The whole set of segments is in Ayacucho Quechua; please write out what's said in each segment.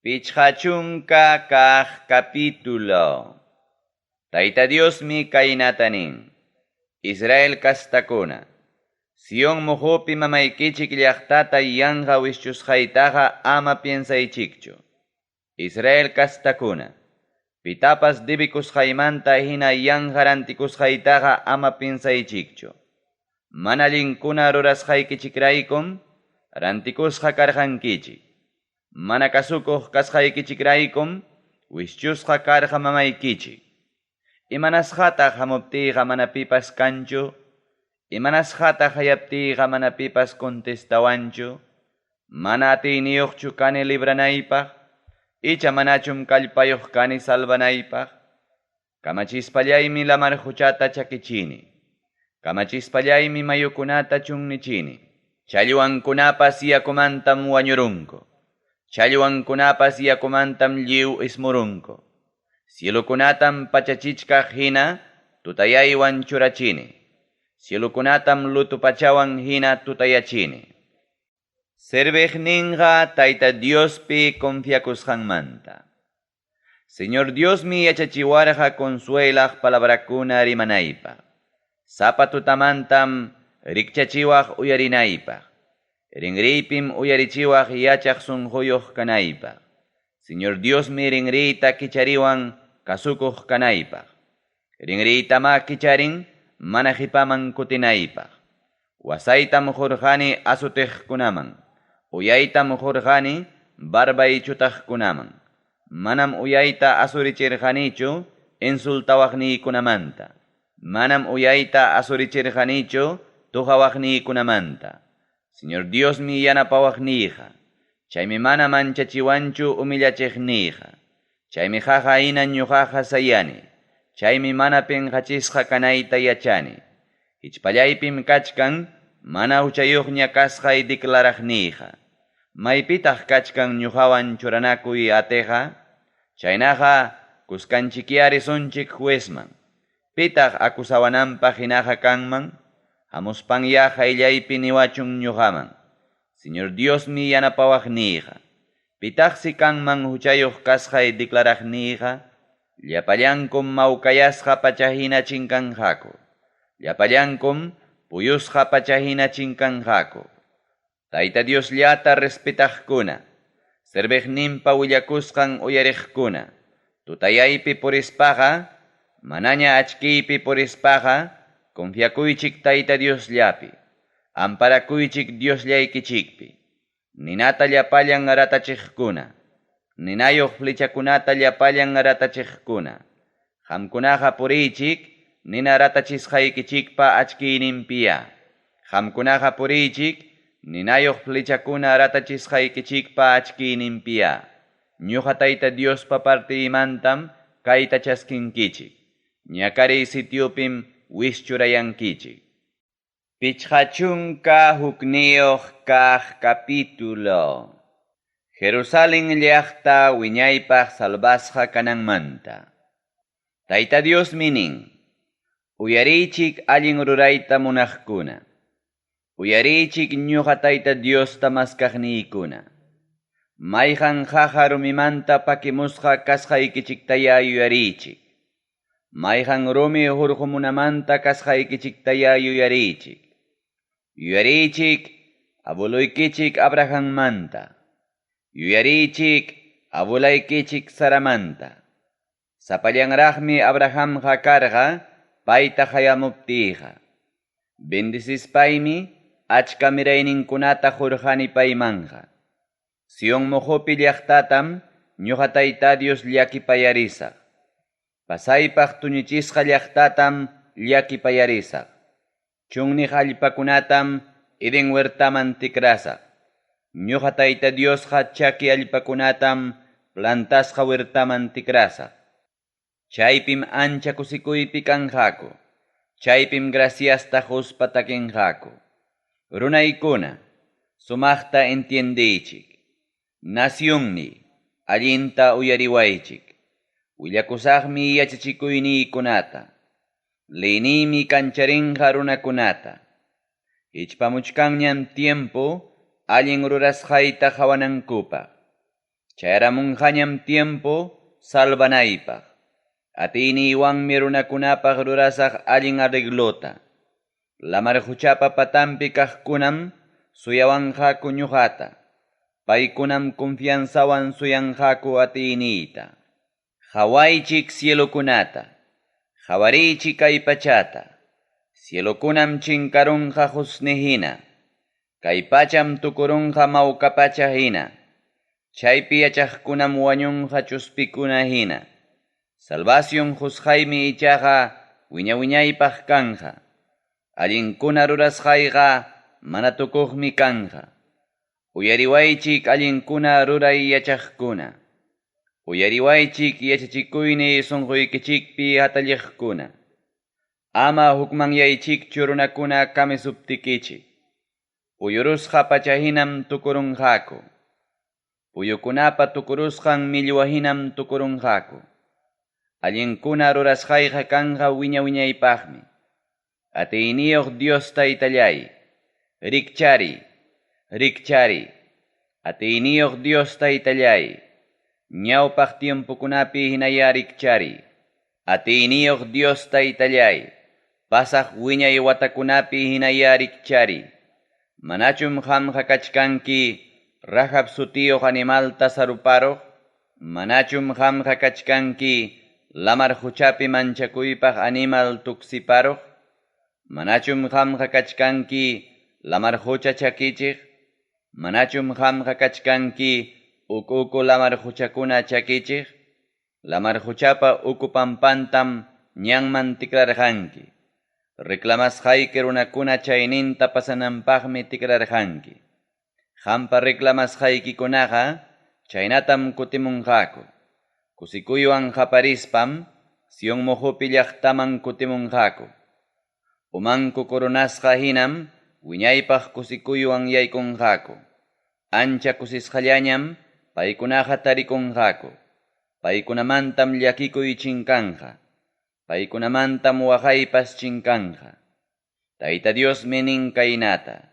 50 kaq capítulo. Tayta Diosmi kaynata nin: Israel kastakuna, Sion muqupi mamaykichik llaqtata yanqa wischusqaytaqa ama piensaychikchu. Israel kastakuna, pitapas debikusqaymanta hina yanqa rantikusqaytaqa ama piensaychikchu. Mana allinkuna rurasqaykichikraykum rantikusqa karqankichik. Mana kasukuq kasqaykichikraykum wischusqa karqa mamaykichik. Imanasqataq hamuptiyqa mana pipas kanchu? Imanasqataq hayaptiyqa mana pipas contestawanchu? Mana atiyniyuqchu kani libranaypaq? Icha manachum kallpayuq kani salvanaypaq? Kamachispallaymi lamar quchata chakichini. Kamachispallaymi mayukunata chunnichini. Challwankunapas yakumantam wañurunku. Challwankunapas yakumantam lliw ismurunku. Cielokunatam pachachichkaq hina tutayaywan churachini. Cielokunatam luto pachawan hina tutayachini. Serviqninqa Tayta Diospi confiakusqanmanta. Señor Diosmi yachachiwarqa consuelaq palabrakuna rimanaypaq. Sapa tutamantam rikchachiwaq uyarinaypaq. Rinriypim uyarichiwaq yachaq sunquyuq kanaypaq. Señor Diosmi rinriyta kichariwan kasukuq kanaypaq. Rinriytama kicharin mana qipaman kutinaypaq. Wasaytam qurqani asutiqkunaman. Uyaytam qurqani barbay chutaqkunaman. Manam uyayta asurichirqanichu insultawaqniykunamanta. Manam uyayta asurichirqanichu tuqawaqniykunamanta. Señor Diosmi yanapawaqniyqa. Chaymi mana manchachiwanchu humillachiqniyqa. Chaymi qaqa hina ñuqaqa sayani. Chaymi mana pinqachisqa kanayta yachani. Hichpallaypim kachkan mana huchayuqña kasqay declaraqniyqa. Maypitaq kachkan ñuqawan churanakuy atiqa? Chaynaqa kuskanchikyari sunchik juezman. Pitaq akusawananpaq hinaqa kanman? Hamuspanya qayllaypi niwachun ñuqaman. Señor Diosmi yanapawaqniyqa. Pitaqsi kanman huchayuq kasqay declaraqniyqa? Llapallankum mawkayasqa pachahina chinkanqaku. Llapallankum puyusqa pachahina chinkanqaku. Tayta Diosllata respetaqkuna. Serviqninpa willakusqan uyariqkuna. Tutayaypi purispaqa, manaña achkiypi purispaqa, confiakuychik Tayta Diosllapi. Amparakuychik Diosllaykichikpi. Ninata llapallan ratachiqkuna. Ninayuq flechakunata llapallan ratachiqkuna. Qamkunaqa puriychik, nina ratachisqaykichikpa achkiyninpiya. Qamkunaqa puriychik, ninayuq flechakuna ratachisqaykichikpa achkiyninpiya. Ñuqa Tayta Diospa partiymantam kayta chaskinkichik. Ñakariy sitiopim wischurayankichik. 51 kaq capítulo. Jerusalén llaqta wiñaypaq salvasqa kananmanta. Tayta Diosmi nin: Uyariychik allin rurayta munaqkuna. Uyariychik ñuqa Tayta Diosta maskaqniykuna. Mayqan qaqa rumimanta pakimusqa kasqaykichiktaya yuyariychik. Mayqan rumi hurqumunamanta kasqaykichiktaya yuyariychik. Yuyariychik abueluykichik Abrahammanta. Yuyariychik abuelaykichik Saramanta. Sapallanraqmi Abrahamqa karqa payta hayamuptiyqa. Bendicispaymi achka mirayninkunata qurqani paymanqa. Sion muqupi llaqtatam ñuqa Tayta Dios llakipayarisaq. Pasaypaq tuñichisqa llaqtatam llakipayarisaq. Chunniq allpakunatam Edén huertaman tikrasaq. Ñuqa Tayta Diosqa chaki allpakunatam plantasqa huertaman tikrasaq. Chaypim ancha kusikuypi kanqaku. Chaypim graciasta quspa takinqaku. Runaykuna, sumaqta entiendiychik. Nacionniy, allinta uyariwaychik. Willakusaqmi yachachikuyniykunata. Leyniymi kancharinqa runakunata. Hichpamuchkanñam tiempo allin rurasqayta qawanankupaq. Chayaramunqañam tiempo salvanaypaq. Atiyniywanmi runakunapaq rurasaq allin arreglota. Lamar qochapa patanpi kaqkunam suyawanqaku ñoqata. Paykunam confianzawan suyanqaku atiyniyta. Qawaychik cielokunata. Qawariychik kay pachata. Cielokunam chinkarunqa qosni hina. Kay pacham tukurunqa mawka pacha hina. Chaypi yachaqkunam wañunqa chuspikuna hina. Salvacion qosqaymi ichaqa wiña-wiñaypaq kanqa. Allinkuna rurasqayqa mana tukuqmi kanqa. Uyariwaychik allinkuna ruray yachaqkuna. Uyariwaychik yachachikuyniy sonqoykichikpi hatalliqkuna. Ama hukmanyaychikchu runakuna kamisuptikichik. Puyurusqa pacha hinam tukurunqaku. Puyukunapa tukurusqan millwa hinam tukurunqaku. Allinkuna rurasqayqa kanqa wiña-wiñaypaqmi. Atiyniyuq Dios Taytallay, rikchariy, rikchariy. Atiyniyuq Dios Taytallay, ñawpaq tiempokunapi hinayá rikchariy. Atiyniyuq Dios Taytallay, pasaq wiñay watakunapi hinayá rikchariy. Manachum qamqa kachkanki Rahab sutiyuq animalta saruparuq? Manachum qamqa kachkanki lamar qochapi manchakuypaq animal tuksiparuq? Manachum qamqa kachkanki lamar qocha chakichiq? Manachum qamqa kachkanki uku-uku lamar qochakuna chakichiq? Lamar qochapa uku pampantam ñanman tikrarqanki. Reclamasqayki runakuna chayninta pasananpaqmi tikrarqanki. Qampa reclamasqaykikunaqa chaynatam kutimunqaku. Kusikuywan qaparispam Sion moqopi llaqtaman kutimunqaku. Umanku coronasqa hinam wiñaypaq kusikuywan yaykunqaku. Ancha kusisqallañam paykunaqa tarikunqaku. Paykunamantam llakikuy chinkanqa. Paykunamantam waqaypas chinkanqa. Tayta Diosmi nin kaynata.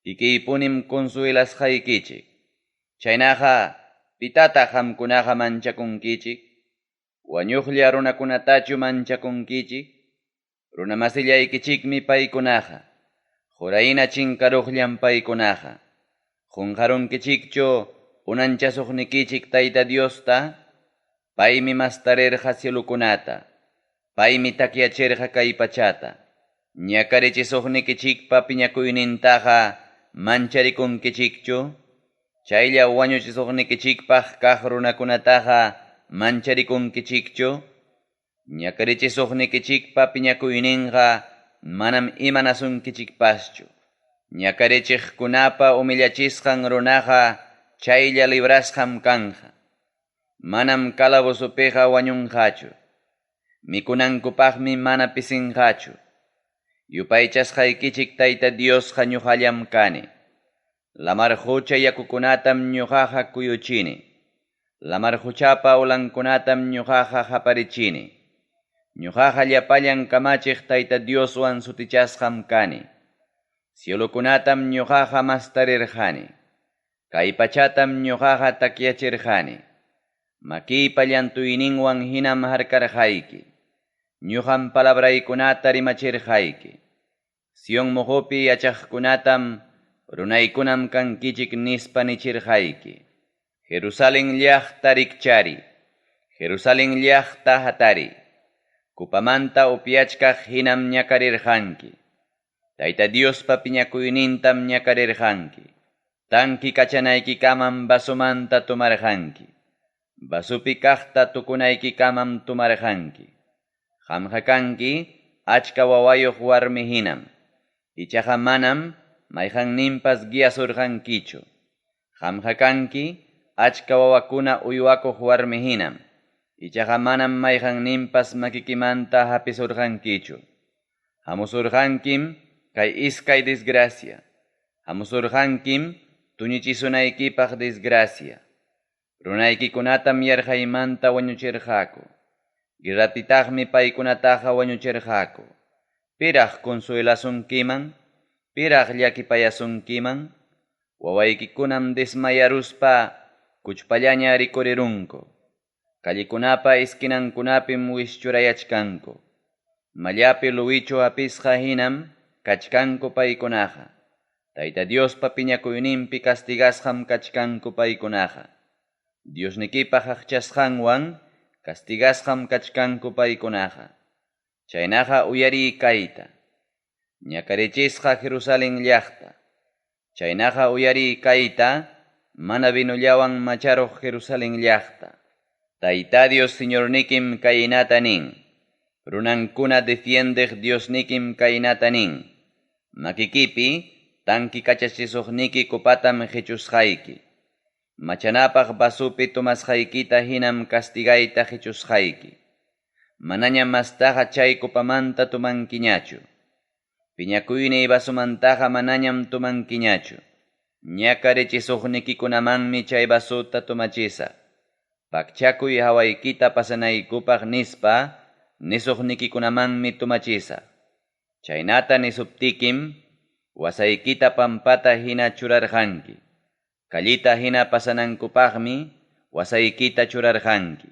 Kikiypunim consuelasqaykichik. Chaynaqa pitataq qamkunaqa manchakunkichik? Wañuqlla runakunatachu manchakunkichik? Runamasillaykichikmi paykunaqa. Qurayna chinkaruqllam paykunaqa. Qunqarunkichikchu unanchasuqnikichik Tayta Diosta? Paymi mastarirqa cielokunata. Paymi takyachirqa kay pachata. Ñakarichisuqnikichikpa piñakuynintaqa mancharikunkichikchu? Chaylla wañuchisuqnikichikpaq kaq runakunataqa mancharikunkichikchu? Ñakarichisuqnikichikpa piñakuyninqa manam imanasunkichikpaschu. Ñakarichiqkunapa humillachisqan runaqa chaylla librasqam kanqa. Manam calabozopiqa wañunqachu. Mikunankupaqmi mana pisinqachu. Yupaychasqaykichik Tayta Diosqa ñuqallam kani. Lamar qocha yakukunatam ñuqaqa kuyuchini. Lamar qochapa olankunatam ñuqaqa qaparichini. Ñuqaqa llapallan kamachiq Tayta Dioswan sutichasqam kani. Cielokunatam ñuqaqa mastarirqani. Kay pachatam ñuqaqa takyachirqani. Makiypa llantuyninwan hinam harkarqayki. Ñuqam palabraykunata rimachirqayki. Sion moqopi yachaqkunatam runaykunam kankichik nispa nichirqayki. Jerusalén llaqta rikchari. Jerusalén llaqta hatari. Kupamanta upyachkaq hinam ñakarirqanki. Tayta Diospa piñakuynintam ñakarirqanki. Tanki kachanaykikamam vasomanta tomarqanki. Vasopi kaqta tukunaykikamam tomarqanki. Qamqa kanki achka wawayuq warmi hinam. Ichaqa manam mayqanninpas guiasurqankichu. Qamqa kanki achka wawakuna uywakuq warmi hinam. Ichaqa manam mayqanninpas makikimanta hapisurqankichu. Hamusurqankim kay iskay desgracia. Hamusurqankim tuñichisunaykipaq desgracia. Runaykikunatam yarqaymanta wañuchirqaku. Guerrapitaqmi paykunataqa wañuchirqaku. Piraq consuelasunkiman? Piraq llakipayasunkiman? Wawaykikunam desmayaruspa kuchpallaña rikurirunku. Callekunapa esquinankunapim wischurayachkanku. Mallapi luwichu hapisqa hinam kachkanku paykunaqa. Tayta Diospa piñakuyninpi castigasqam kachkanku paykunaqa. Diosnikipa qaqchasqanwan castigasqam kachkanku paykunaqa. Chaynaqa uyariy kayta. Ñakarichisqa Jerusalén llaqta. Chaynaqa uyariy kayta, mana vinollawan macharuq Jerusalén llaqta. Tayta Dios Señornikim kaynata nin. Runankuna defiendeq Diosnikim kaynata nin. Makikipi tankikachachisuqniki copatam qechusqayki. Machanapaq vasopi tomasqaykita hinam castigayta qechusqayki. Manañam mastaqa chay copamanta tomankiñachu. Piñakuyniy vasomantaqa manañam tomankiñachu. Ñakarichisuqnikikunamanmi chay vasota tomachisaq. Pakchakuy hawaykita pasanaykupaq nispa nisuqnikikunamanmi tomachisaq. Chaynata nisuptikim wasaykita pampata hina churarqanki. Callita hina pasanankupaqmi wasaykita churarqanki.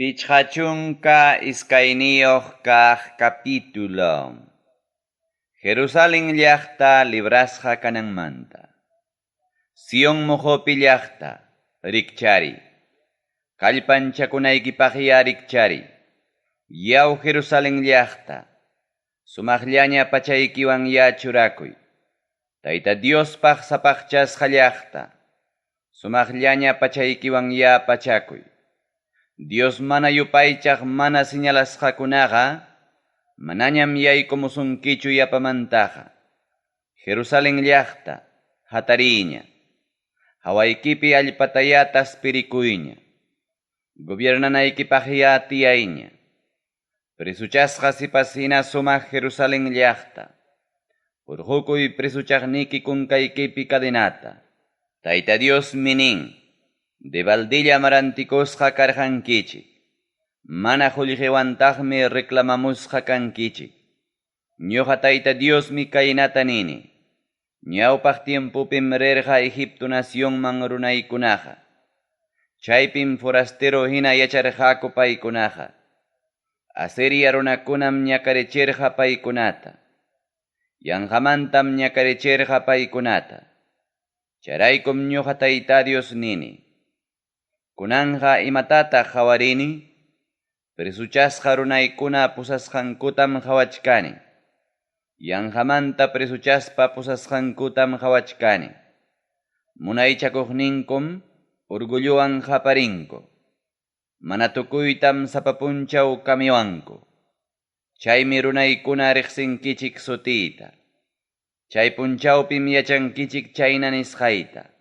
52 kaq capítulo. Jerusalén llaqta librasqa kananmanta. Sion moqopi llaqta, rikchari. Kallpanchakunaykipaqya rikchari. Yaw Jerusalén llaqta, sumaqllaña pachaykiwan ya churakuy. Tayta Diospaq sapaqchasqa llaqta, sumaqllaña pachaykiwan ya pachakuy. Dios mana yupaychaq mana señalasqakunaqa, manañam yaykumusunkichu yapamantaqa. Jerusalén llaqta, hatariyña. Hawaykipi allpataya taspirikuyña. Gobiernanaykipaqya tiyayña. Presuchasqa sipas hina sumaq Jerusalén llaqta. Hurqukuy presuchaqniki kunkaykipi cadenata. Tayta Diosmi nin, debaldilla rantikusqa karqankichik. Mana qullqiwantaqmi reclamamusqa kankichik. Ñuqa Tayta Diosmi kaynata nini. Ñawpaq tiempopim rirqa Egipto nacionman runaykunaqa. Chaypim forastero hina yacharqaku paykunaqa. Asiria runakunam ñakarichirqa paykunata. Yanqamantam ñakarichirqa paykunata. Chayraykum ñuqa Tayta Dios nini. Kunanqa imatataq qawarini? Presuchasqa runaykuna pusasqankutam qawachkani. Yanqamanta presuchaspa pusasqankutam qawachkani. Munaychakuqninkum orgullowan qaparinku. Mana tukuytam sapa punchaw kamiwanku. Chaymi runaykuna riqsinkichik sutiyta. Chay punchawpim yachankichik chayna nisqayta.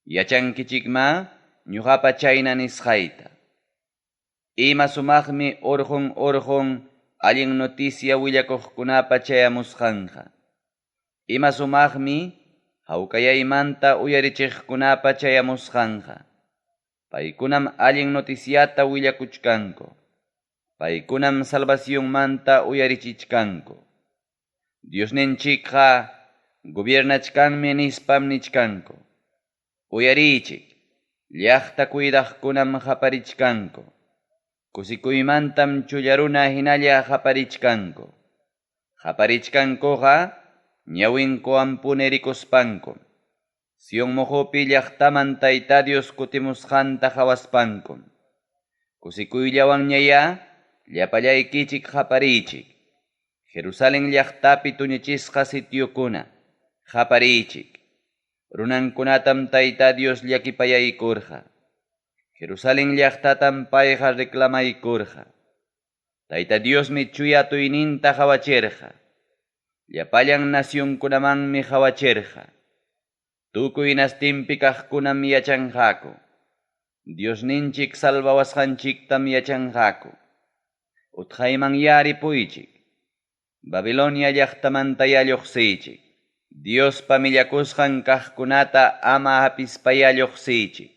Yachankichikma ñuqapa chayna nisqayta. Ima sumaqmi urqun urqun allin noticia willakuqkunapa chayamusqanqa. Ima sumaqmi hawkayaymanta uyarichiqkunapa chayamusqanqa. Paykunam allin noticiata willakuchkanku. Paykunam salvacionmanta uyarichichkanku. Diosninchikqa gobiernachkanmi nispam nichkanku. Uyariychik, llaqta cuidaqkunam qaparichkanku. Kusikuymantam chulla runa hinalla qaparichkanku. Qaparichkankuqa ñawinkuwanpuni rikuspankum. Sion moqopi llaqtaman Tayta Dios kutimusqanta qawaspankum. Kusikuyllawanñayá llapallaykichik qapariychik. Jerusalén llaqtapi tuñichisqa sitiokuna, qapariychik. Runankunatam Tayta Dios llakipayaykurqa. Jerusalén llaqtatam payqa reclamaykurqa. Tayta Diosmi chuya atiyninta qawachirqa. Llapallan nacionkunamanmi qawachirqa. Tukuy hinastinpi kaqkunam yachanqaku. Diosninchik salvawasqanchiktam yachanqaku. Utqaymanyá ripuychik. Babilonia llaqtamantayá lluqsiychik. Diospa millakusqan kaqkunata ama hapispayá lluqsiychik.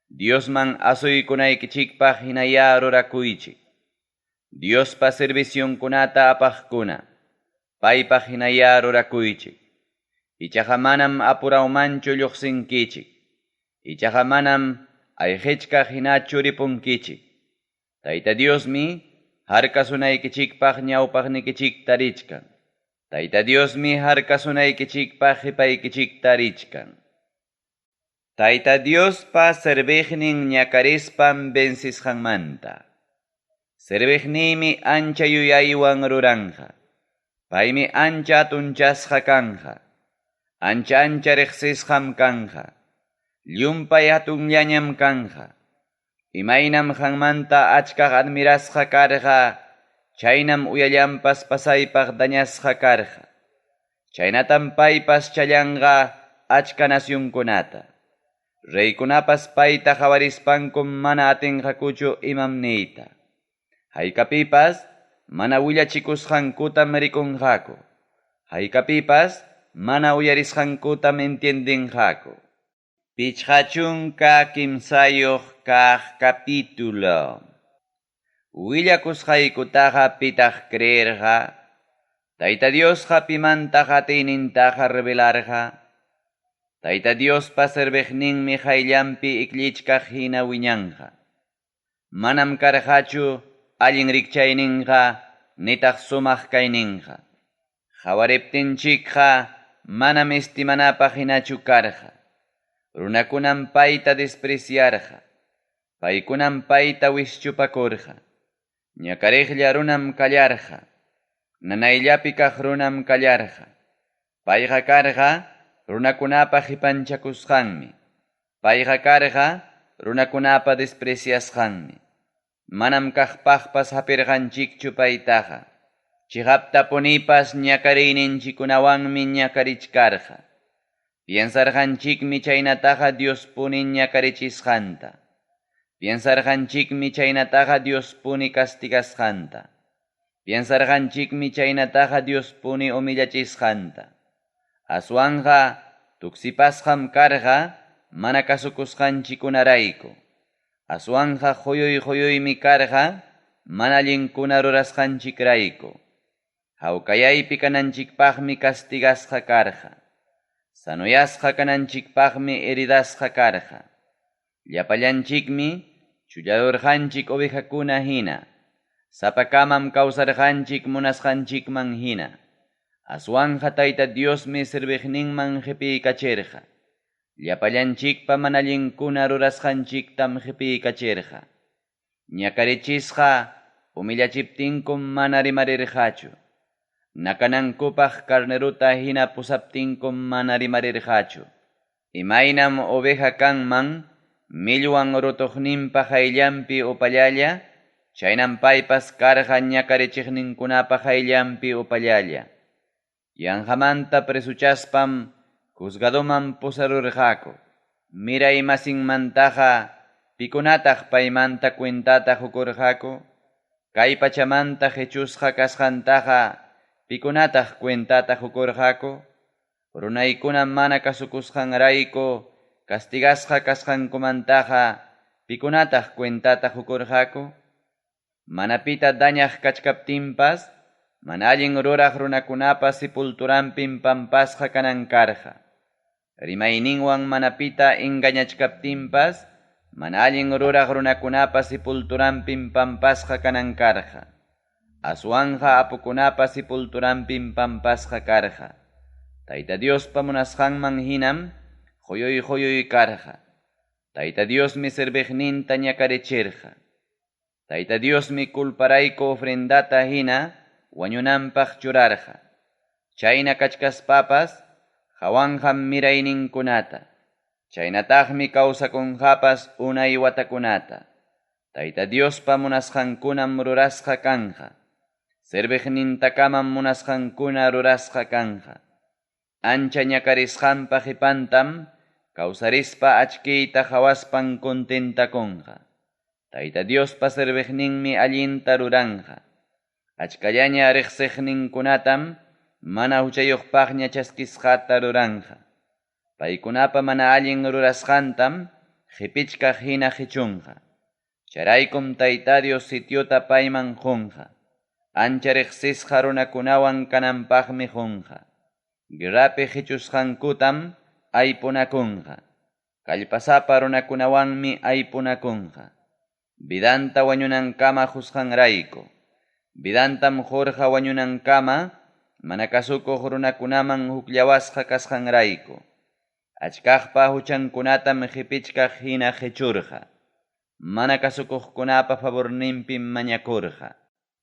Diosman asuykunaykichikpaq hinayá rurakuychik. Diospa servicionkunata apaqkuna, paypaq hinayá rurakuychik. Ichaqa manam apurawmanchu lluqsinkichik. Ichaqa manam ayqechkaq hinachu ripunkichik. Tayta Diosmi harkasunaykichikpaq ñawpaqnikichikta richkan. Tayta Diosmi harkasunaykichikpaq qepaykichikta richkan. Tayta Diospa serviqnin ñakarispan vencisqanmanta. Serviqniymi ancha yuyaywan ruranqa. Paymi ancha hatunchasqa kanqa. Ancha ancha riqsisqam kanqa. Llumpay hatunllañam kanqa. Imaynam qanmanta achkaq admirasqa karqa, chaynam uyallanpas pasaypaq dañasqa karqa. Chaynatam paypas challanqa achka nacionkunata. Reykunapas payta qawarispankum mana atinqakuchu imam niyta. Haykapipas mana willachikusqankutam rikunqaku. Haykapipas mana uyarisqankutam entiendinqaku. 53 kaq capítulo. Willakusqaykutaqa pitaq creerqa, Tayta Diosqa pimantaq atiynintaqa revelarqa. Tayta Diospa serviqninmi qayllanpi ikllichkaq hina wiñanqa. Manam karqachu allin rikchayninqa nitaq sumaq kayninqa. Qawariptinchikqa manam estimanapaq hinachu karqa. Runakunam payta despreciarqa. Paykunam payta wischupakurqa. Ñakariqlla runam kallarqa. Nanayllapi kaq runam kallarqa. Payqa karqa runakunapa qipanchakusqanmi. Payqa karqa runakunapa despreciasqanmi. Manam kaqpaqpas hapirqanchikchu paytaqa. Chiqaptapunipas ñakariyninchikkunawanmi ñakarichkarqa. Piensarqanchikmi chaynataqa Diospuni ñakarichisqanta. Piensarqanchikmi chaynataqa Diospuni castigasqanta. Piensarqanchikmi chaynataqa Diospuni humillachisqanta. Aswanqa tuksipasqam karqa mana kasukusqanchikkunarayku. Aswanqa quyuy quyuymi karqa mana allinkuna rurasqanchikrayku. Hawkayaypi kananchikpaqmi castigasqa karqa. Sanoyasqa kananchikpaqmi heridasqa karqa. Llapallanchikmi chullarurqanchik ovejakuna hina. Sapakamam kawsarqanchik munasqanchikman hina. Aswanqa Tayta Diosmi serviqninman qipiykachirqa. Llapallanchikpa mana allinkuna rurasqanchiktam qipiykachirqa. Ñakarichisqa humillachiptinkum mana rimarirqachu. Nakanankupaq carneruta hina pusaptinkum mana rimarirqachu. Imaynam oveja kanman millwan rutuqninpa qayllanpi upallalla, chaynam paypas karqa ñakarichiqninkunapa qayllanpi upallalla. Yanqamanta presuchaspam juzgadoman pusarurqaku. Miray masinmantaqa pikunataq paymanta cuentata qukurqaku. Kay pachamanta qechusqa kasqantaqa pikunataq cuentata qukurqaku. Runaykuna mana kasukusqanrayku castigasqa kasqankumantaqa pikunataq cuentata qukurqaku. Mana pita dañaq kachkaptinpas mana allin ruraq runakunapa sepulturanpim pampasqa kanan karqa. Rimayninwan mana pita engañachkaptinpas mana allin ruraq runakunapa sepulturanpim pampasqa kanan karqa. Aswanqa apukunapa sepulturanpim pampasqa karqa. Tayta Diospa munasqanman hinam quyuy quyuy karqa. Tayta Diosmi serviqninta ñakarichirqa. Tayta Diosmi culparayku ofrendata hina wañunanpaq churarqa. Chayna kachkaspapas qawanqam mirayninkunata. Chaynataqmi kawsakunqapas unay watakunata. Tayta Diospa munasqankunam rurasqa kanqa. Serviqnintakamam munasqankuna rurasqa kanqa. Ancha ñakarisqanpa qipantam kawsarispa achkiyta qawaspan contentakunqa. Tayta Diospa serviqninmi allinta ruranqa. Achkallaña riqsiqninkunatam mana huchayuqpaqña chaskisqata ruranqa. Paykunapa mana allin rurasqantam qipichkaq hina qichunqa. Chayraykum Tayta Dios sitiota payman qunqa. Ancha riqsisqa runakunawan kananpaqmi qunqa. Guerrapi qichusqankutam aypunakunqa. Kallpasapa runakunawanmi aypunakunqa. Vidanta wañunankama qusqanrayku. Vidantam qurqa wañunankama mana kasukuq runakunaman hukllawasqa kasqanrayku. Achkaqpa huchankunatam qipichkaq hina qichurqa. Mana kasukuqkunapa favorninpim mañakurqa.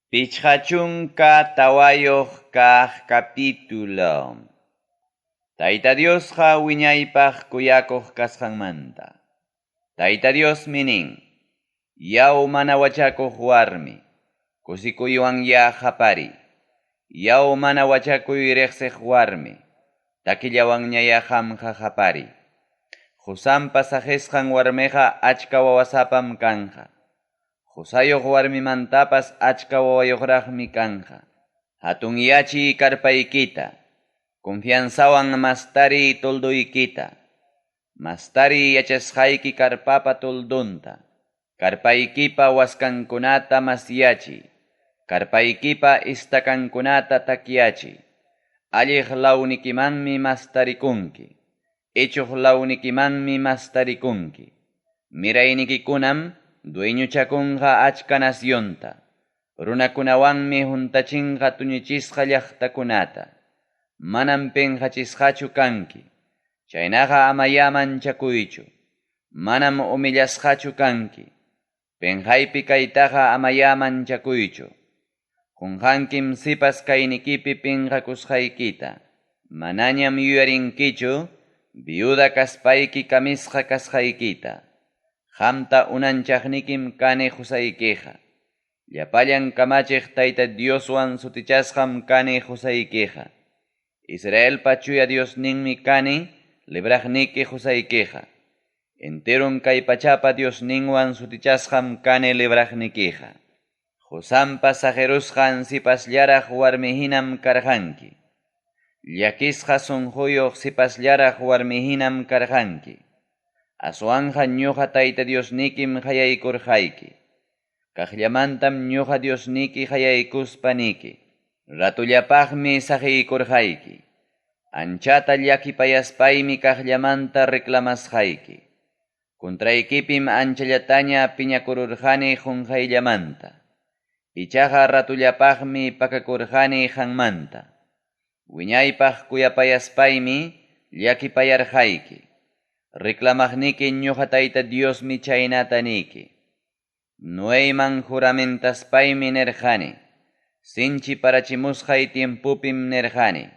54 kaq capítulo. Tayta Diosqa wiñaypaq kuyakuq kasqanmanta. Tayta Diosmi nin, Yaw mana wachakuq warmi, kusikuywan ya qapariy. Yaw mana wachakuy riqsiq warmi, takillawanñaya qamqa qapariy. Qusanpa saqisqan warmiqa achka wawasapam kanqa. Qusayuq warmimantapas achka wawayuqraqmi kanqa. Hatunyachiy karpaykita, confianzawan mastariy toldoykita. Mastariy yachasqayki karpapa toldonta. Karpaykipa waskankunata masyachiy. Karpaykipa istakankunata takyachiy. Alliq lawnikimanmi mastarikunki. Ichuq lawnikimanmi mastarikunki. Miraynikikunam dueñochakunqa achka nacionta. Runakunawanmi huntachinqa tuñichisqa llaqtakunata. Manam pinqachisqachu kanki. Chaynaqa amaya manchakuychu. Manam humillasqachu kanki. Pinqaypi kaytaqa amaya manchakuychu. Qunqankim sipas kaynikipi pinqakusqaykita. Manañam yuyarinkichu viuda kaspayki kamisqa kasqaykita. Qamta unanchaqnikim kani qusaykiqa. Llapallan kamachiq Tayta Dioswan sutichasqam kani qusaykiqa. Israelpa chuya Diosninmi kani libraqniki qusaykiqa. Enteron kay pachapa Diosninwan sutichasqam kani libraqnikiqa. Qusanpa saqirusqan sipasllaraq warmihinam karqanki. Llakisqa sunquyuq sipasllaraq warmihinam karqanki. Aswanqa ñuqa Tayta Diosnikim qayaykurqayki. Kaqllamantam ñuqa Diosniki qayaykuspa niki. Ratullapaqmi saqiykurqayki. Anchata llakipayaspaymi kaqllamanta reclamasqayki. Contraykipim anchallataña piñakururqani qunqayllamanta. Ichaqa ratullapaqmi pakakurqani qanmanta. Wiñaypaq kuyapayaspaymi llakipayarqayki. Reclamaqniki ñuqa Tayta Diosmi chaynata niki. Noeyman juramentas-paymi nirqani. Sinchi parachimusqay tiempopim nirqani.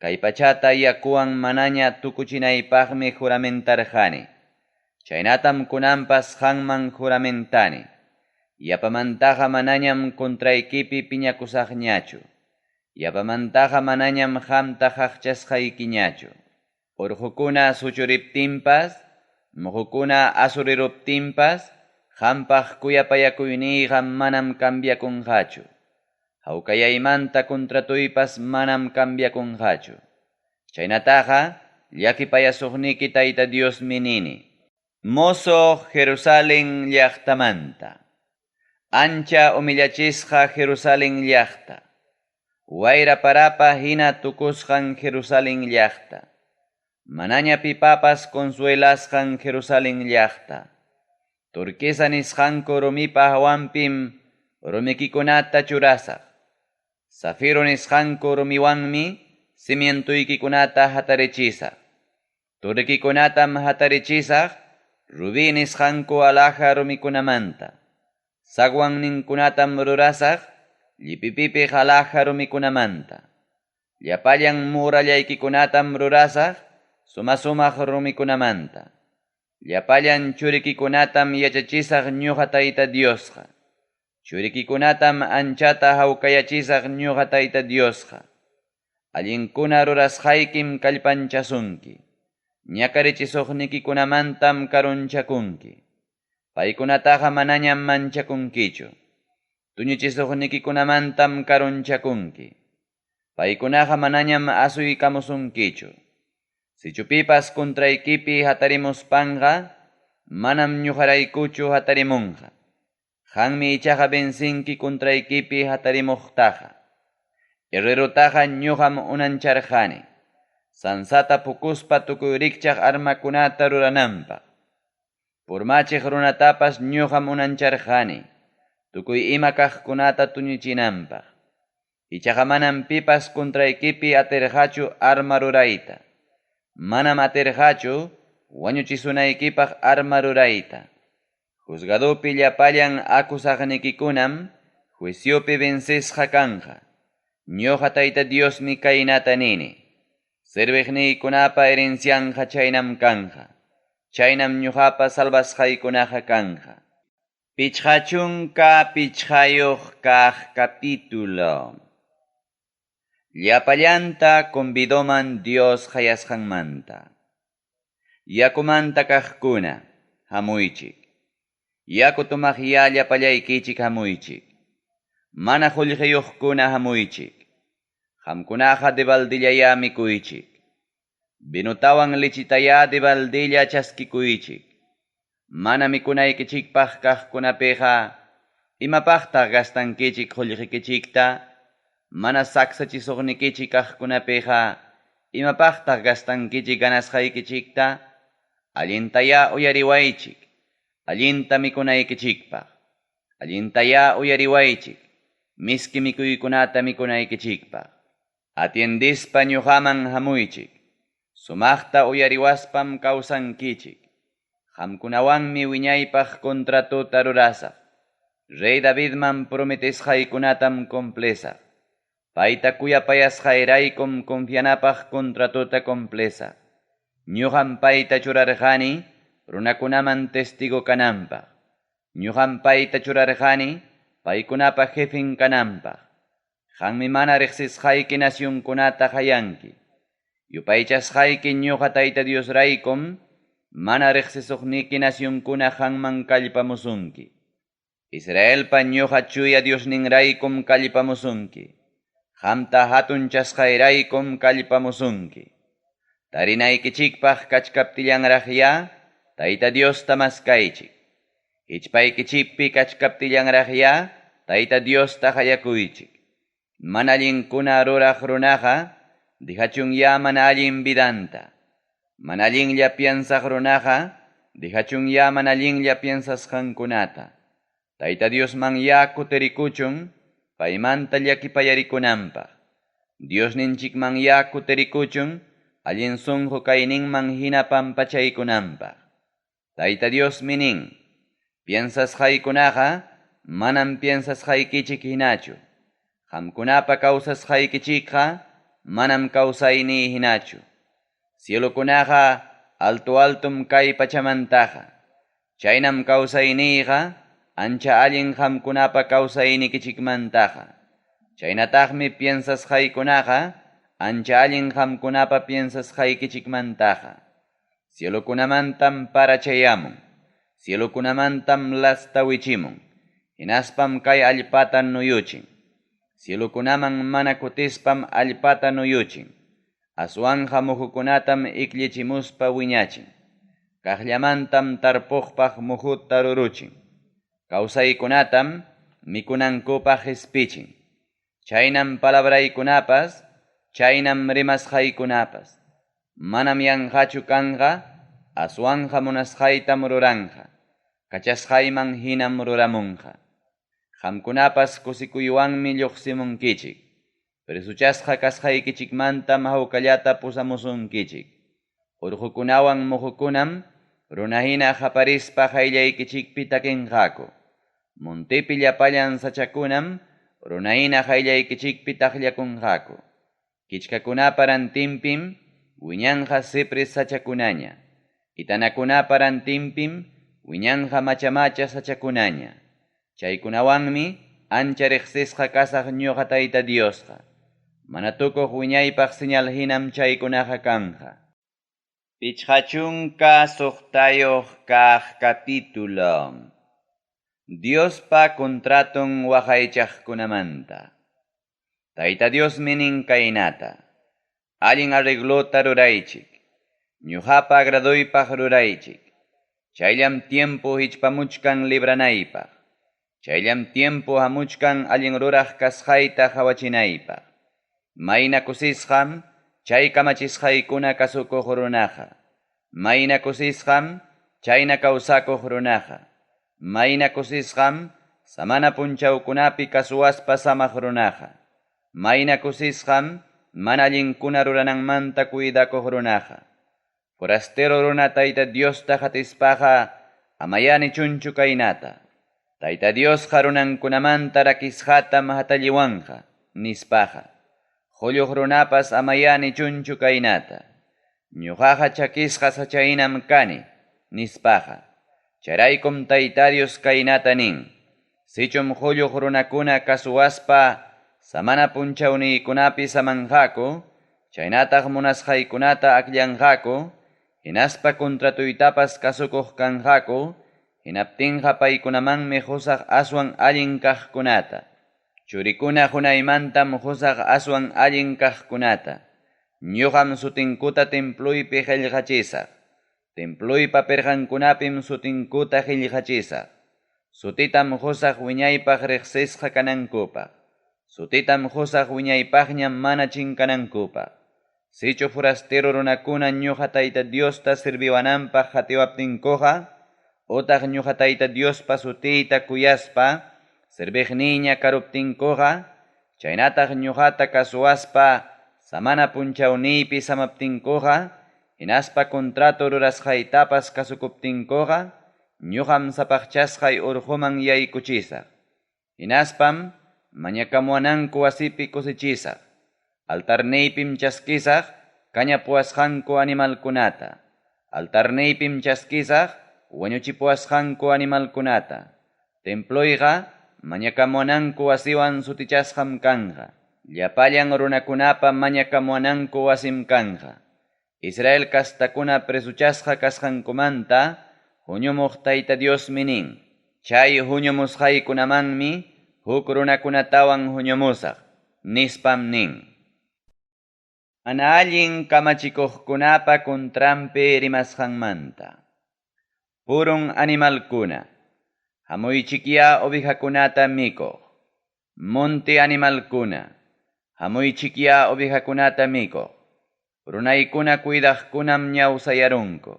Kay pachata yakuwan manaña tukuchinaypaqmi juramentarqani. Chaynatam kunanpas qanman juramentani. Yapamantaqa manañam contraykipi piñakusaqñachu. Yapamantaqa manañam qamta qaqchasqaykiñachu. Urqukuna suchuriptinpas, muqukuna asuriruptinpas, qampaq kuyapayakuyniyqa manam cambiakunqachu. Hawkayaymanta contratuypas manam cambiakunqachu. Chaynataqa llakipayasuqniki Tayta Diosmi nini. Mozo Jerusalén llaqtamanta. Ancha humillachisqa Jerusalén llaqta. Wayra parapa hina tukusqan Jerusalén llaqta. Manaña pipapas consuelasqan Jerusalén llaqta. Turquesa nisqanku rumipa hawanpim rumikikunata churasaq. Zafiro nisqanku rumiwanmi cimientoykikunata hatarichisaq. Torrekikunatam hatarichisaq rubí nisqanku alhaja rumikunamanta. Zaguanninkunatam rurasaq llipipipiq alhaja rumikunamanta. Llapallan murallaykikunatam rurasaq suma-sumaq rumikunamanta. Llapallan churikikunatam yachachisaq ñuqa Tayta Diosqa. Churikikunatam anchata hawkayachisaq ñuqa Tayta Diosqa. Allinkuna rurasqaykim kallpanchasunki. Ñakarichisuqnikikunamantam karunchakunki. Paykunataqa manañam manchakunkichu. Tuñuchisuqnikikunamantam karunchakunki. Paykunaqa manañam asuykamusunkichu. Sichu pipas contraykipi hatarimuspanqa, manam ñuqaraykuchu hatarimunqa. Qanmi ichaqa vencinki contraykipi hatarimuqtaqa. Herrerotaqa ñuqam unancharqani. Sansata pukuspa tukuy rikchaq armakunata rurananpaq. Purmachiq runatapas ñuqam unancharqani, tukuy ima kaqkunata tuñichinanpaq. Ichaqa manam pipas contraykipi atirqachu arma rurayta. Manam atirqachu wañuchisunaykipaq arma rurayta. Juzgadopi llapallan acusaqnikikunam juiciopi vencesqa kanqa. Ñuqa Tayta Diosmi kaynata nini. Serviqniykunapa herencianqa chaynam kanqa. Chaynam ñuqapa salvasqaykunaqa kanqa. 55 kaq capítulo. Llapallanta convidoman Dios qayasqanmanta. Yakumanta kaqkuna, hamuychik. Yaku tomaqyá llapallaykichik hamuychik. Mana qullqiyuqkuna hamuychik. Qamkunaqa debaldillayá mikuychik. Vinotawan lechitayá debaldilla chaskikuychik. Mana mikunaykichikpaq kaqkunapiqa, imapaqtaq gastankichik qullqikichikta? Mana saksachisuqnikichik kaqkunapiqa, imapaqtaq gastankichik ganasqaykichikta? Allintayá uyariwaychik, allinta mikunaykichikpaq. Allintayá uyariwaychik, miski mikuykunata mikunaykichikpaq. Atiendispa ñuqaman hamuychik, sumaqta uyariwaspam kawsankichik. Qamkunawanmi wiñaypaq contratota rurasaq. Rey Davidman prometesqaykunatam cumplesaq. Payta kuyapayasqayraykum confianapaq contratota cumplesaq. Ñuqam payta churarqani runakunaman testigo kananpaq. Ñuqam payta churarqani paykunapa jefen kananpaq. Qanmi mana riqsisqayki nacionkunata qayanki. Yupaychasqayki ñuqa Tayta Diosraykum mana riqsisuqniki nacionkuna qanman kallpamusunki. Israelpa ñuqa chuya Diosninraykum kallpamusunki. Qamta hatunchasqayraykum kallpamusunki. Tarinaykichikpaq kachkaptillanraqyá Tayta Diosta maskaychik. Hichpaykichikpi kachkaptillanraqyá Tayta Diosta qayakuychik. Mana allinkuna ruraq runaqa dijachunyá mana allin vidanta. Mana allinlla piensaq runaqa dijachunyá mana allinlla piensasqankunata. Tayta Diosmanyá kutirikuchun paymanta llakipayarikunanpaq. Diosninchikmanyá kutirikuchun allin sunqu kayninman hina pampachaykunanpaq. Tayta Diosmi nin, piensasqaykunaqa manam piensasqaykichik hinachu. Qamkunapa kawsasqaykichikqa manam kawsayniy hinachu. Cielokunaqa alto altum kay pachamantaqa. Chaynam kawsayniyqa ancha allin qamkunapa kawsaynikichikmantaqa. Chaynataqmi piensasqaykunaqa ancha allin qamkunapa piensasqaykichikmantaqa. Cielokunamantam para chayamun. Cielokunamantam lasta wichimun. Hinaspam kay allpata nuyuchin. Cielokunaman mana kutispam allpata nuyuchin. Aswanja muhukunatam ikllichimuspa wiñachin. Kaqllamantam tarpuqpaq muhuta ruruchin. Kawsaykunatam mikunankupaq qispichin. Chaynam palabraykunapas, chaynam rimasqaykunapas. Manam yanqachu kanqa, aswanja munasqaytam ruranqa. Kachasqayman hinam ruramunqa. Qamkunapas kusikuywanmi lluqsimunkichik. Presuchasqa kasqaykichikmantam hawkallata pusamusunkichik. Urqukunawan muhukunam runahina qaparispa qayllaykichikpi takinqaku. Montepi llapallan sachakunam runahina qayllaykichikpi taqllakunqaku. Kichkakunapa rantinpim wiñanqa cipres sachakunaña. Itanakunapa rantinpim wiñanqa macha-macha sachakunaña. Chaykunawanmi ancha riqsisqa kasaq ñuqa Tayta Diosqa. Mana tukuq wiñaypaq señal hinam chaykunaqa kanqa. 56 kaq capítulo. Diospa contraton waqaychaqkunamanta. Tayta Diosmi nin kaynata. Allin arreglota ruraychik. Ñuqapa agradoypaq ruraychik. Chayllam tiempo hichpamuchkan libranaypaq. Chayllam tiempo hamuchkan allin ruraq kasqayta qawachinaypaq. Mayna kusisqam chay kamachisqaykuna kasukuq runaqa. Mayna kusisqam chayna kawsakuq runaqa. Mayna kusisqam samana punchawkunapi kasuwaspa samaq runaqa. Mayna kusisqam mana allinkuna rurananmanta cuidakuq runaqa. Forastero runa Tayta Diosta qatispaqa amayá nichunchu kaynata: Tayta Diosqa runankunamanta rakisqatam hatalliwanqa, nispaqa. Qolluq runapas amayá nichunchu kaynata: Ñuqaqa chakisqa sachahinam kani, nispaqa. Chayraykum Tayta Dios kaynata nin: Sichum qolluq runakuna kasuwaspa samana punchawniykunapi samanqaku, chaynataq munasqaykunata akllanqaku, hinaspa contratuytapas kasukuq kanqaku, hinaptinqa paykunamanmi qusaq aswan allin kaqkunata. Churikuna qunaymantam qusaq aswan allin kaqkunata. Ñuqam sutinkuta temploypi qillqachisaq. Temploypa pirqankunapim sutinkuta qillqachisaq. Sutitam qusaq wiñaypaq riqsisqa kanankupaq. Sutitam qusaq wiñaypaqña mana chinkanankupaq. Sichu forastero runakuna ñuqa Tayta Diosta serviwananpaq qatiwaptinkuqa, utaq ñuqa Tayta Diospa sutiyta kuyaspa, serviqniyña karuptinkuqa, chaynataq ñuqata kasuwaspa, samana punchawniypi samaptinkuqa, hinaspa contrato rurasqaytapas kasukuptinkuqa, ñuqam sapaqchasqay urquman yaykuchisaq. Hinaspam mañakamuwananku wasipi kusichisaq. Altarniypim chaskisaq kañapuwasqanku animalkunata. Altarniypim chaskisaq wañuchipuwasqanku animalkunata. Temployqa mañakamuwananku wasiwan sutichasqam kanqa. Llapallan runakunapa mañakamuwananku wasim kanqa. Israel kastakuna presuchasqa kasqankumanta huñumuq Tayta Diosmi nin: Chay huñumusqaykunamanmi huk runakunatawan huñumusaq, nispam nin. Mana allin kamachikuqkunapa contranpi rimasqanmanta. Purun animalkuna, hamuychikyá ovejakunata mikuq. Monte animalkuna, hamuychikyá ovejakunata mikuq. Runaykuna cuidaqkunam ñawsayarunku.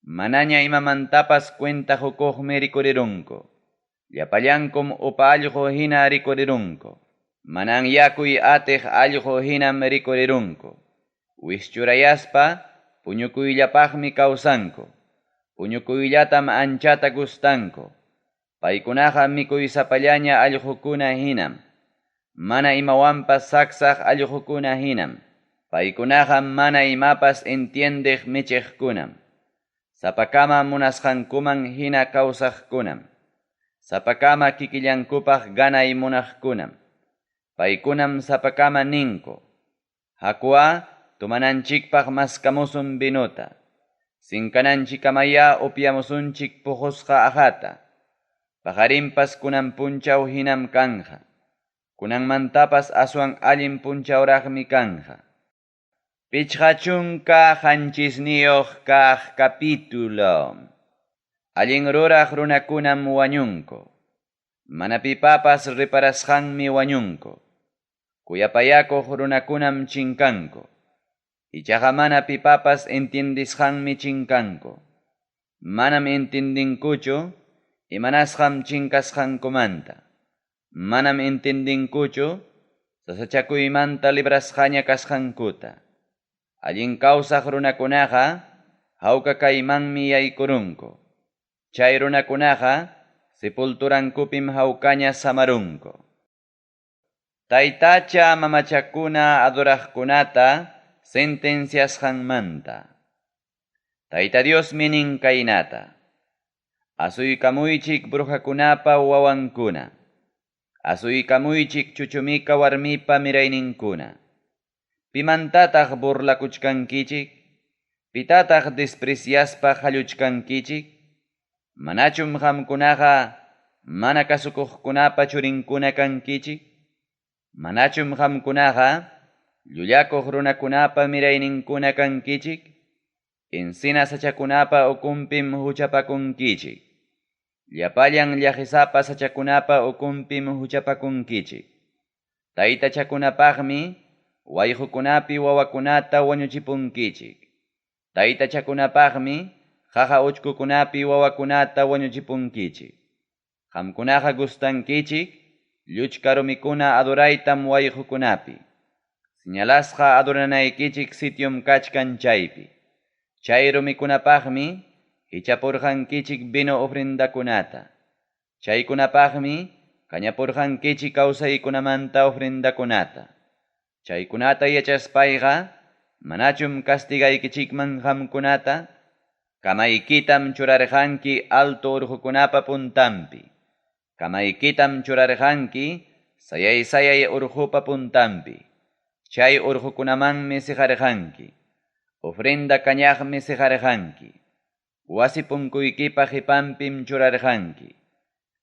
Manaña imamantapas cuenta qukuqmi rikurirunku. Llapallankum upa allqu hina rikurirunku. Manan yakuy atiq allqu hinam rikurirunku. Wischurayaspa puñukuyllapaqmi kawsanku. Puñukuyllatam anchata gustanku. Paykunaqa mikuysapallaña allqukuna hinam. Mana imawanpas saksaq allqukuna hinam. Paykunaqa mana imapas entiendeq michiqkunam. Sapakama munasqankuman hina kawsaqkunam. Sapakama kikillankupaq ganay munaqkunam. Paykunam sapakama ninku: Hakuá tomananchikpaq maskamusun vinota. Sinkananchikamayá upyamusunchik puqusqa aqhata. Paqarinpas kunan punchaw hinam kanqa. Kunanmantapas aswan allin punchawraqmi kanqa. 57 kaq capítulo. Allin ruraq runakunam wañunku. Mana pipapas reparasqanmi wañunku. Kuyapayakuq runakunam chinkanku. Ichaqa mana pipapas entiendisqanmi chinkanku. Manam entiendinkuchu imanasqam chinkasqankumanta. Manam entiendinkuchu sasachakuymanta librasqaña kasqankuta. Allin kawsaq runakunaqa hawka kaymanmi yaykurunku. Chay runakunaqa sepulturankupim hawkaña samarunku. Taytacha mamachakuna adoraqkunata sentenciasqanmanta. Tayta Diosmi nin kaynata: Asuykamuychik brujakunapa wawankuna. Asuykamuychik chuchumika warmipa mirayninkuna. Pimantataq burlakuchkankichik? Pitataq despreciaspa qalluchkankichik? Manachum qamkunaqa mana kasukuqkunapa churinkuna kankichik? Manachum qamkunaqa llullakuq runakunapa mirayninkuna kankichik? Encina sachakunapa ukunpim huchapakunkichik. Llapallan llaqisapa sachakunapa ukunpim huchapakunkichik. Taytachakunapaqmi wayqokunapi wawakunata wañuchipunkichik. Taytachakunapaqmi qaqa uchkukunapi wawakunata wañuchipunkichik. Qamkunaqa gustankichik lluchka rumikuna adoraytam wayqokunapi. Señalasqa adoranaykichik sitiom kachkan chaypi. Chay rumikunapaqmi hichapurqankichik vino ofrendakunata. Chaykunapaqmi kañapurqankichik kawsaykunamanta ofrendakunata. Chaykunata yachaspayqa manachum castigaykichikman qamkunata? Kamaykitam churarqanki alto urqukunapa puntanpi. Kamaykitam churarqanki sayay-sayay urqupa puntanpi. Chay urqukunamanmi siqarqanki. Ofrenda kañaqmi siqarqanki. Wasi punkuykipa qipanpim churarqanki.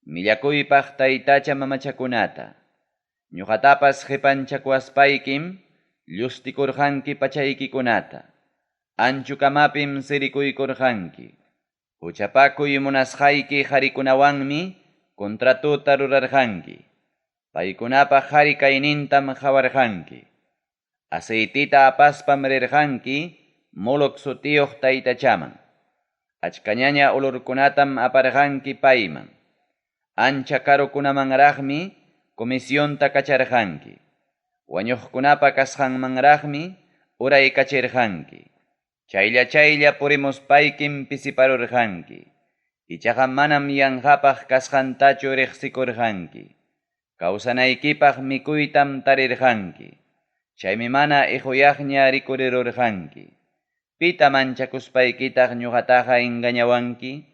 Millakuypaq taytacha mamachakunata. Ñuqatapas qipanchakuwaspaykim llustikurqanki pachaykikunata. Anchukamapim sirikuykurqanki. Huchapakuy munasqayki qarikunawanmi contratota rurarqanki. Paykunapa qari kaynintam qawarqanki. Aceitita apaspam rirqanki Moloc sutiyuq taytachaman. Achkañaña olorkunatam aparqanki payman. Ancha karukunamanraqmi comisionta kacharqanki. Wañuqkunapa kasqanmanraqmi uraykachirqanki. Chaylla chaylla purimuspaykim pisiparurqanki. Ichaqa manam yanqapaq kasqantachu riqsikurqanki. Kawsanaykipaq mikuytam tarirqanki. Chaymi mana iquyaqña rikurirurqanki. Pita manchakuspaykitaq ñuqataqa engañawanki?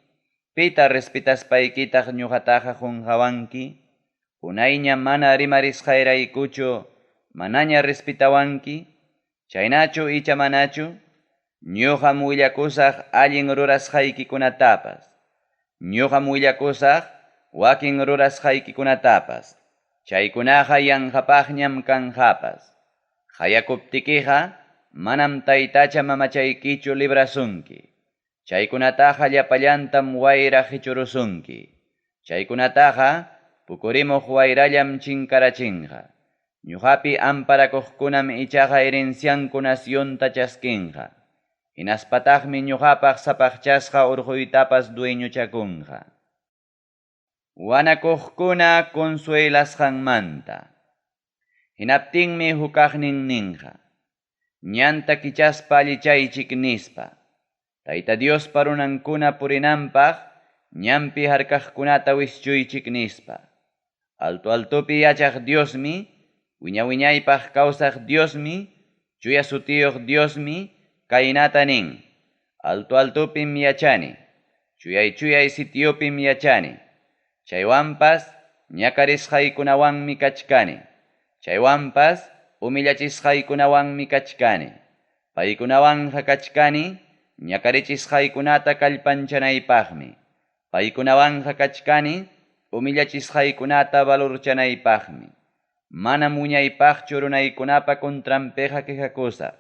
Pita respetaspaykitaq ñuqataqa qunqawanki? Unayña mana rimarisqayraykuchu manaña respetawanki? Chaynachu icha manachu? Ñuqam willakusaq allin rurasqaykikunatapas. Ñuqam willakusaq wakin rurasqaykikunatapas. Chaykunaqa yanqapaqñam kanqapas. Qayakuptikiqa manam taytacha mamachaykichu librasunki. Chaykunataqa llapallantam wayra qichurusunki. Chaykunataqa pukurimuq wayrallam chinkarachinqa. Ñuqapi amparakuqkunam ichaqa herencianku nacionta chaskinqa. Hinaspataqmi ñuqapaq sapaqchasqa urquytapas dueñochakunqa. Wanakuqkuna consuelasqanmanta. Hinaptinmi hukaqnin ninqa: Ñanta kichaspa allichaychik nispa. Tayta Diospa runankuna purinanpaq ñanpi harkaqkunata wischuychik nispa. Alto altopi yachaq Diosmi, wiña-wiñaypaq kawsaq Diosmi, chuya sutiyuq Diosmi, kaynata nin: Alto altopim yachani, chuyay-chuyay sitiopim yachani. Chaywanpas ñakarisqaykunawanmi kachkani. Chaywanpas humillachisqaykunawanmi kachkani. Paykunawanqa kachkani ñakarichisqaykunata kallpanchanaypaqmi. Paykunawanqa kachkani humillachisqaykunata valorchanaypaqmi. Manam wiñaypaqchu runaykunapa contranpiqa quejakusaq.